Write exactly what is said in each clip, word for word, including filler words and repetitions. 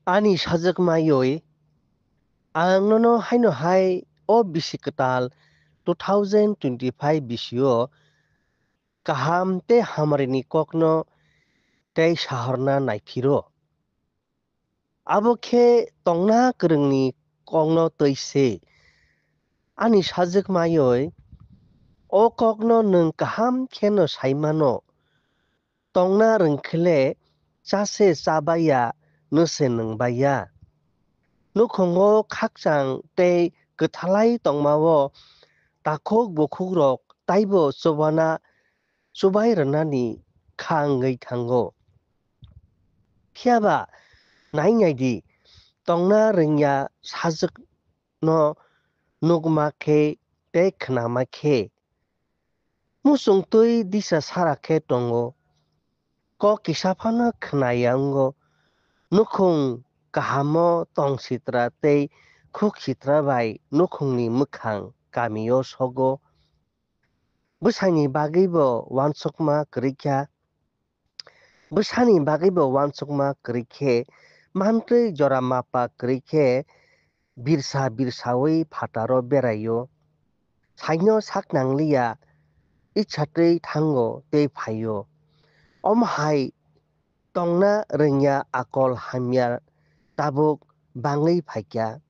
Ani sajwkmayoi, ang nono haino hai o bisi kwtal two thousand twenty-five bisio kaham tei hamari ni kokno tei sahorna naiphiro. Abo khe tongna kwrwngni kokno twi se. Ani sajwkmayoi, o kokno nwng kaham kheno sai mano. Tongna rwngkhele cha se cha baiya, nw se nwng baiya. Nukhungo khakchang tei kwthalai tongmao takhuk bukhukrok taibo chubana chubai rwnani kha wngwi thango. Phiyaba nai nai di, tongna rwngya sajwkno nukma khe tei khnama khe. Muchung twi disa sara khe tongo. Kok kisa phano khnaya wngo. Nukhung kahamo tong sitra tei khuk sitra bai nukhungni mwkhang kamio sogo. Bwsani bagwi bo uansukma kwrwi kha. Bwsani bagwi bo uansukma kwrwi khe, mantwi jora mapa kwrwi khe, birsa birsaui phataro beraio. Saino sak nangliya, itsa twi thango tei phaio. Omo hai tongna rwngya akol hamya tabuk bangwi phaikha.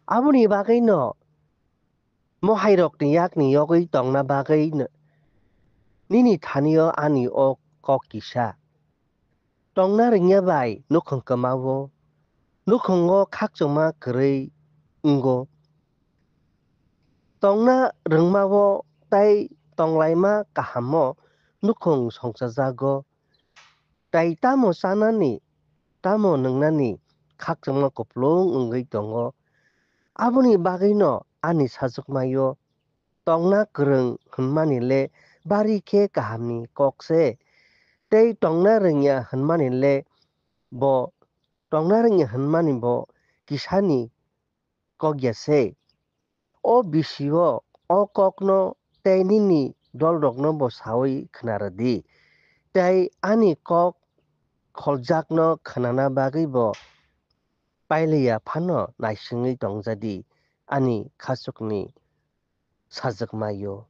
Aboni bagwino mohairokni yakni yogwi tongna bagwi n-, nini thanio ani o kok kisa. Tongna rwngya bai nukhung kwmao, nukhungo khakchangma kwrwi wngo. Tongna rwngmao tei tonglaima kahamo nukhung songchajago. Tai tamo chanani, tamo nwngnani khakchangma kupulung wngwi tongo. Aboni bagwino ani sajwkmaio tongna kwrwng hwnmani le bari khe kahamni kok se, tei tongna rwngya hwnmani le bo, tongna rwngya hwnmani bo kisani kok ya se. O bisio o kokno tei nini dolrokno bo saui khna rw di, tei ani kok kholjakno khnana bagwi bo pailiya phano naisingwi tongja di, ani khachukni sajwkmaio.